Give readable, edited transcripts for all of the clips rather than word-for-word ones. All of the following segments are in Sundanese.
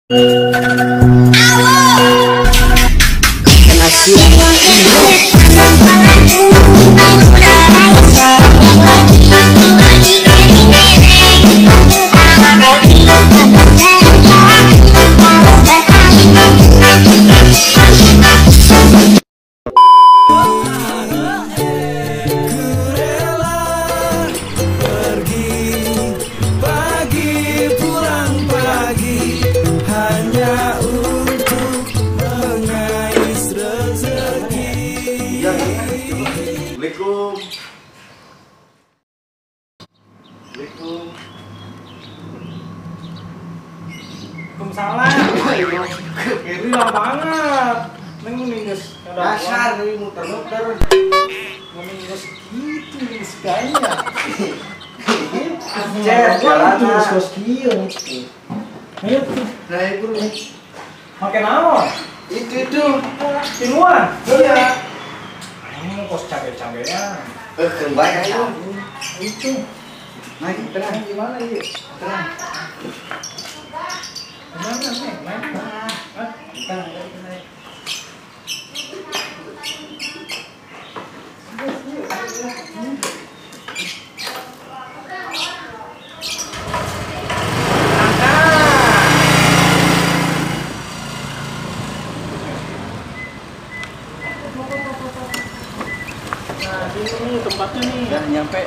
Pergi pagi pulang pagi hanya untuk mengais rezeki. Assalamualaikum. Assalamualaikum. Waalaikumsalam. Gila banget. Neng mending geus dasar nih muter-muter. Mending geus gitu geus gaya. Cet, jalan geus kieu. Ayo tuh. Nah, itu make naon? Itu. Tiluan. Iya. Ini kos cabe-cabean. Keren banget itu. Itu. Naik tenang gimana ieu? Tenang. Gimana nih? Naik. Hah? Kita naik. Nah, ini tempatnya nih. Udah nyampe.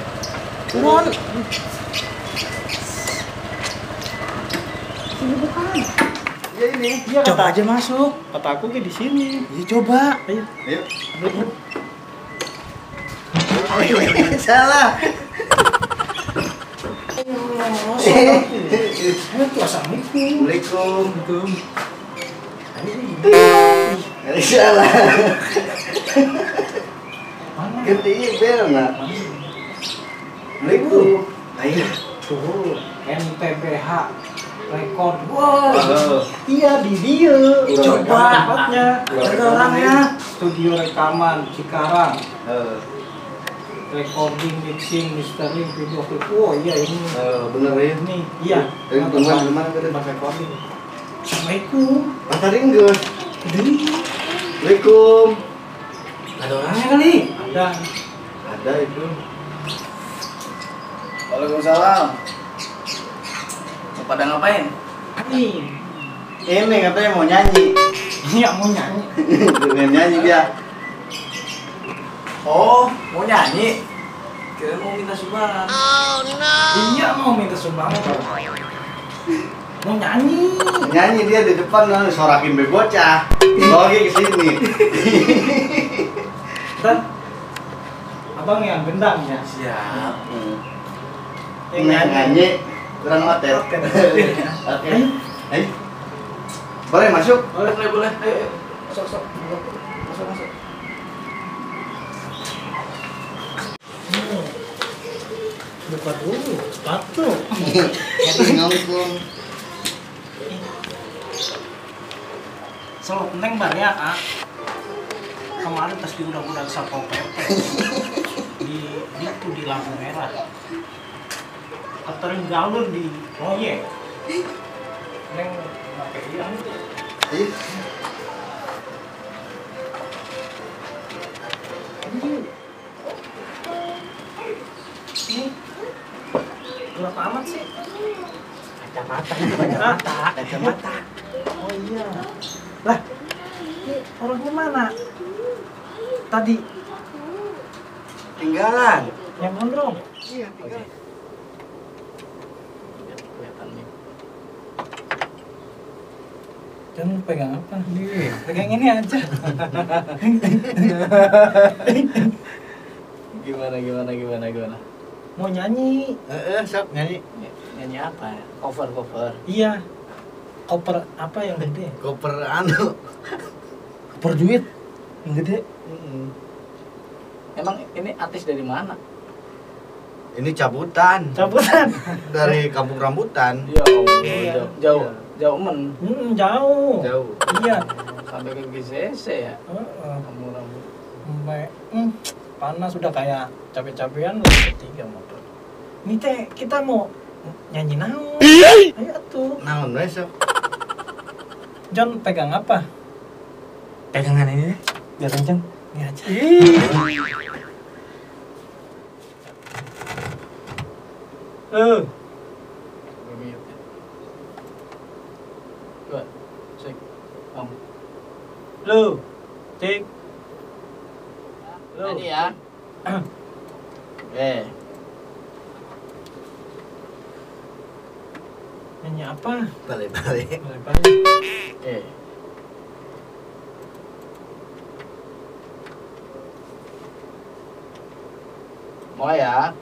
Turun. Sini bukan. Ya ini. Ya, coba aja masuk. Kata aku di sini. Ya coba. Ayo. Ayo. Salah. Assalamualaikum. Assalamualaikum. Salah. Gede bel nggak? Assalamualaikum. Ayo. Tuh, MTBH Record. Wow. Iya di dia. Coba tempatnya. Ada orangnya. Studio rekaman Cikarang. Recording, mixing, mastering, video klip. Oh iya ini. Bener ya? Ini. Iya. Tempat recording. Assalamualaikum. Tadi enggak. Assalamualaikum. Ada orangnya kali? Ada. Ada itu. Waalaikumsalam. Mau pada ngapain? Ini katanya mau nyanyi. Iya mau nyanyi. Mau nyanyi dia. Oh, mau nyanyi? Kira mau minta sumbangan. Oh no. Iya mau minta sumbangan. Mau nyanyi. Nyanyi dia di depan lalu sorakin bocah. Lagi ke sini. Ntar, abang yang gendang ya. Siap. Yang nyanyi kurang hotel. Oke. Ayo. Boleh masuk? Boleh, boleh, boleh. Ayo, masuk, masuk. Masuk, masuk. Buka dulu sepatu. Ngomong. Selop neng bar ya, Kak. Kemarin tas di udah-udah Satpol PP. Di itu di lampu merah. Aturin galur di proyek. Neng make iya. Ini gelap amat sih. Kacamata itu, kacamata. Kacamata. Oh iya. Lah, ini orangnya mana? Tadi tinggalan. Yang gondrong? Iya, tinggalan. Kelihatan nih. Jangan pegang apa? Nih, pegang ini aja. Gimana, gimana, gimana, gimana? Mau nyanyi? Sok nyanyi. Nyanyi apa ya? Cover, cover. Iya. Koper apa yang gede? Koper anu. Koper duit yang gede. Emang ini artis dari mana? Ini cabutan. Cabutan. Dari Kampung Rambutan. Iya, oh, iya. Jauh, jauh, jauh men. Jauh. Jauh. Iya. Sampai ke GCC ya. Kampung Rambutan. Panas udah kayak cabe-cabean loh ketiga motor. Ini teh kita mau nyanyi naon? Ayo atuh. Naon we sok. John pegang apa? Pegangan ini deh, biar kenceng. Ini aja. Dua, sik, om. Lu, cik. Lu. Ini ya. Oke. Nyanyi apa? Balik-balik. Balik-balik. Oke. Mulai ya.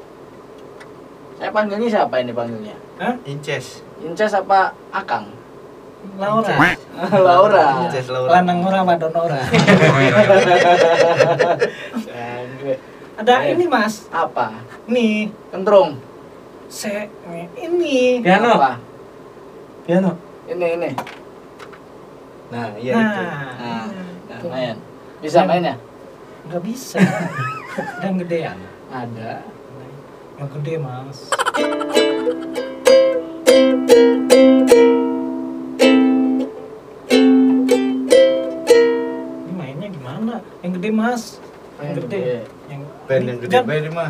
Saya panggilnya siapa ini panggilnya? Hah? Inces. Inces apa Akang? Laura. Laura. Inces Laura. Lanang ora wadon ora. Ada ini Mas. Apa? Nih. Kentrung. Se ini. Piano. Apa? Piano. Ini. Nah, iya itu. Nah, main. Bisa main ya? Enggak bisa. Dan gedean. Ada. Yang gede, Mas. Ini mainnya gimana? Yang gede, Mas. Yang gede. Yang band yang gede band ini mah.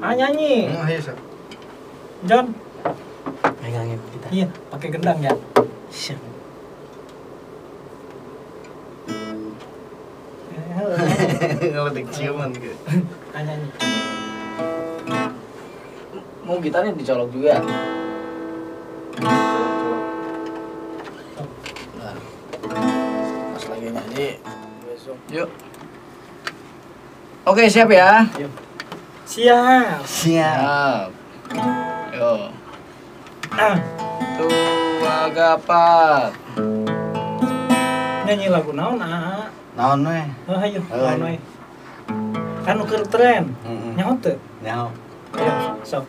Ah, nyanyi. Ayo, Sob. John. Pegangin kita. Iya, pakai gendang ya. Siap. Ngeledek ciuman gitu. Ah, nyanyi. Mau gitarnya dicolok juga. Colok-colok. Nah, pas lagi nyanyi besok. Yuk. Oke, siap ya? Yuk. Siap. Siap. Yo. Tua gapat. Nyanyi lagu naon, ah? Naon we? Oh, ayo, naon we. Kan ukur tren. Nyaho teu? Nyaho. Ayo, sok.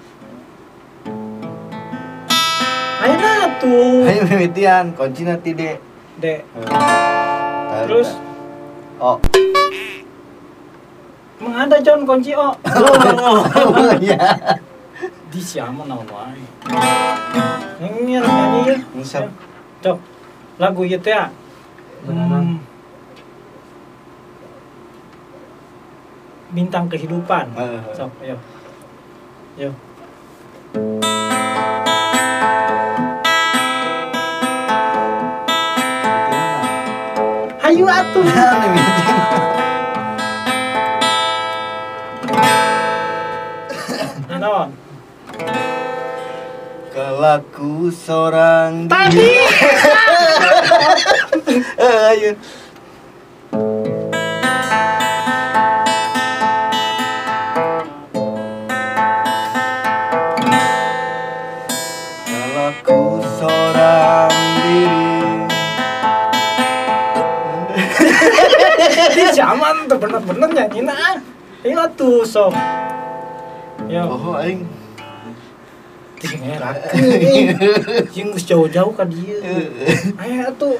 Ayo nah tuh. Ayo mimitian, kuncina ti D. D. Terus O. Emang ada John kunci O. Oh iya. Di siapa naon wae. Nyanyi nyanyi ya. Siap. Cok. Lagu ieu teh. Bintang kehidupan. Sok, ayo. Yo. Hayu atuh. Naon? Kalaku seorang tadi. Ayo. Kalaku seorang diri. Di zaman tuh bener-bener nyanyi nah. Ayo tuh sok. Yo. Oh, aing. Jeung geus jauh-jauh ka dieu. Aya atuh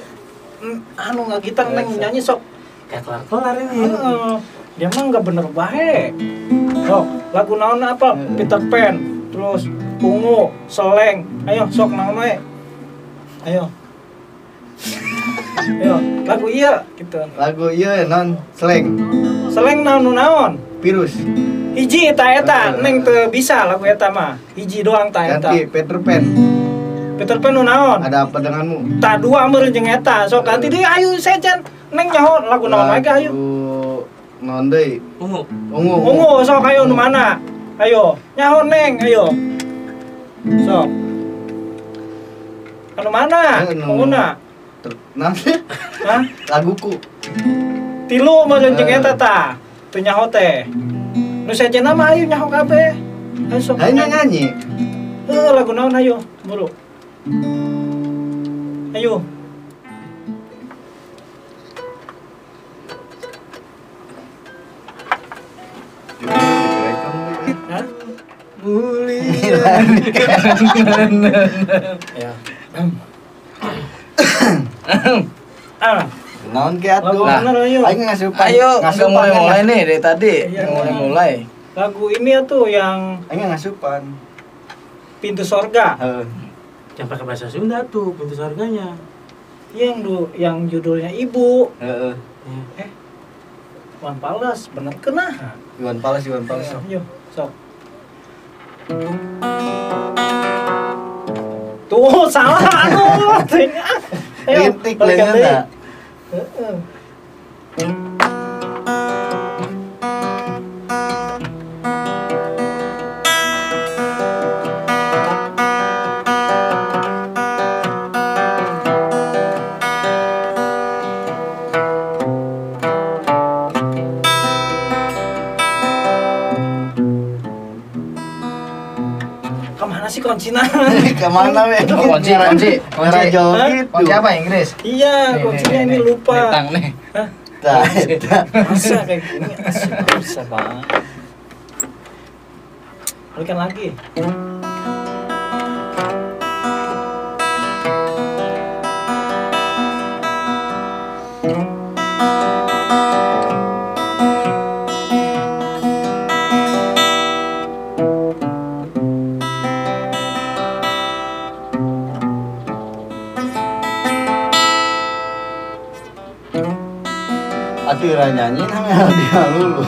anu ngagitar neng nyanyi sok. Kayak kelar-kelar ini. Heeh. Dia mah enggak bener bae. Sok, lagu naon apa? Peter Pan, terus Ungu, Seleng. Ayo sok naon we. Ayo. Ayo, lagu ieu gitu. Lagu ieu naon? Seleng. Seleng naon nu naon? Virus. Hiji ta eta, neng teu bisa lagu eta mah. Hiji doang ta eta. Ganti Peter Pan. Peter Pan nu naon? Ada apa denganmu? Ta dua meureun jeung eta. Sok ganti deui ayo sejen. Neng nyaho lagu naon wae ge ayo. Naon deui? Ungu. Ungu. Ungu sok ayo nu mana? Ayo, nyaho neng ayo. Sok. Anu mana? Unguna. Naon? Hah? Laguku. Tilu meureun jeung eta ta. Teu nyaho teh. Nu sejenna mah ayo nyaho kabeh. Ayo sok. Ayo nyanyi. Heuh lagu naon ayo, buru. Ayo. Hah? Mulia. Ya. Ah. Naon ke atuh? Lagu bener ayo. Aing ngasupan. Ayo, nggak mulai-mulai nih dari tadi. Iya. Mulai-mulai. Lagu ini tuh yang Aing ngasupan. Pintu Sorga. Heeh. Jangan pakai bahasa Sunda tuh, pintu surganya. Yang judulnya Ibu. Heeh. Iya. Iwan Fals, bener kena. Iwan Fals, Iwan Fals. Ayo, sok. Tuh, salah aduh. Ayo, Rintik leungeunna. Heeh. Kemana sih kuncinya? Kemana we? Oh, kunci, kunci, kunci. Joget. Kunci apa Inggris? Iya, Nih, kuncinya nih, ini nih. lupa. Nih, tang nih. Hah? Tah, eta. Masa kayak gini? Asik, bisa banget. Balikan lagi. Atuh ira nyanyi nah dia lulu.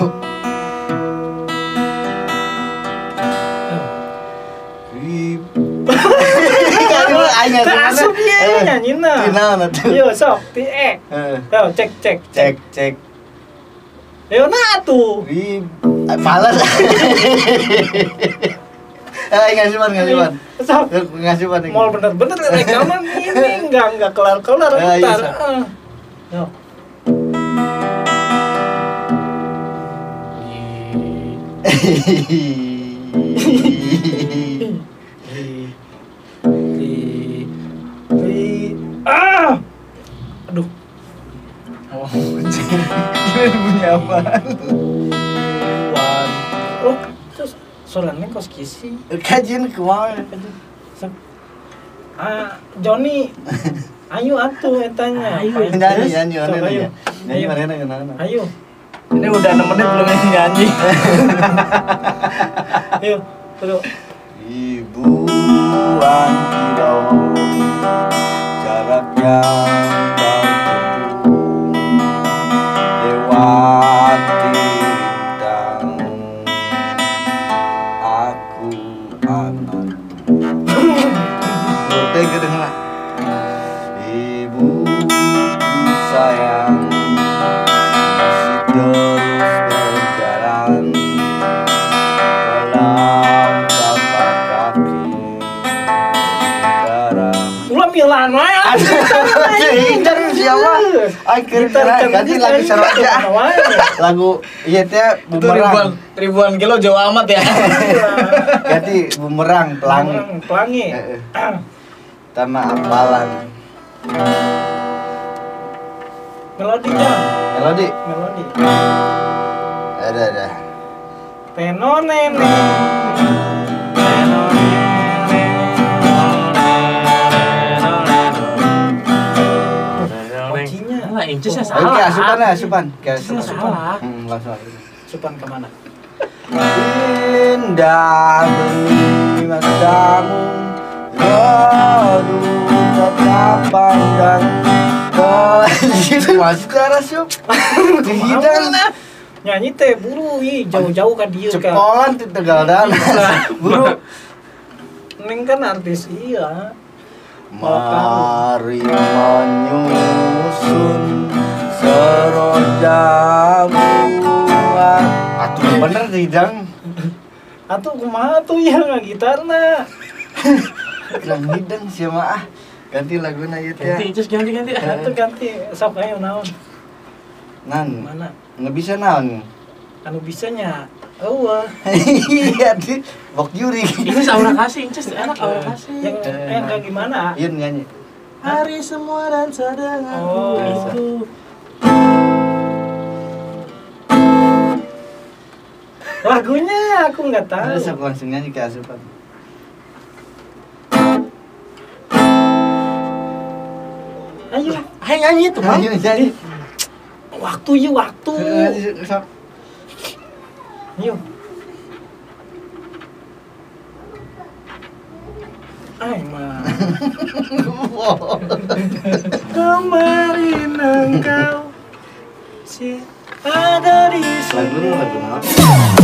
Asup ieu nyanyina. Ti naon atuh? Yo sok, ti E. Heeh. Yo cek cek Cek cek. Yo nah atuh. Malas. Ngasupan ngasupan. Sok. Ngasupan. Mau bener-bener rekaman ini enggak kelar-kelar Eh, iya, ntar. sok. Yo. Ah! Aduh. Oh, ini bunyi apaan? One. Oh, terus suaranya kos kisi. Kajian kumaha? Sok. Ah, Joni. Ayo atuh etanya. Ayo. Nyanyi nyanyi Sok, mana ayo. nanya. Nyanyi mana kenapa? Ayo. Ini udah 6 menit belum nyanyi. Ayo. Aduh. Ribuan kilo jarak yang kau tempuh lewati rintang, aku anakmu. Teh kedengeran. Ibuku sayang masih terus berjalan dalam tapak kaki utara. Ulah milan wae. Gitar siapa? Akhir ganti lagu Saroja. Lagu iya teh Itu ribuan, bumerang. ribuan kilo jauh amat ya. Ganti bumerang pelangi. Pelangi. Heeh. Tama apalan. Melodi John. Melodi. Melodi. Ada ada. Tenonene. Kuncinya. Lah, Incisnya Oke, salah. asupan ya, asupan. Kayak Incisnya asupan. salah. Langsung asupan. Supan kemana? Indah benih matamu, redup tetap pandang. Masuk ke arah sup. Hidang. Nyanyi teh buru ih jauh-jauh ka dieu ka. Cepolan di Tegal Danas. Buru. Neng kan artis iya. Mari menyusun seroja bunga. Atuh bener hidang. Atuh kumaha tuh ya ngagitarna. Kurang hidang sih mah ah. Ganti laguna ieu teh. Ganti, Incis ganti ganti. Atuh ganti sok ayo naon. Nan. Mana? Nggak bisa naon. Anu bisanya eueuh. Iya di bok juri. Incis aura kasih, Incis enak aura kasih. Yang yang kayak gimana? Iya nyanyi. Hari semua dan denganku Oh. itu. Lagunya aku nggak tahu. Terus aku langsung nyanyi ke asupan. Ayo. Ayo nyanyi tuh, Bang. Ayo nyanyi. Waktu ya waktu. Sok. Yuk. Ay mah. Kemarin engkau si ada di Lagu sini. lagu naon?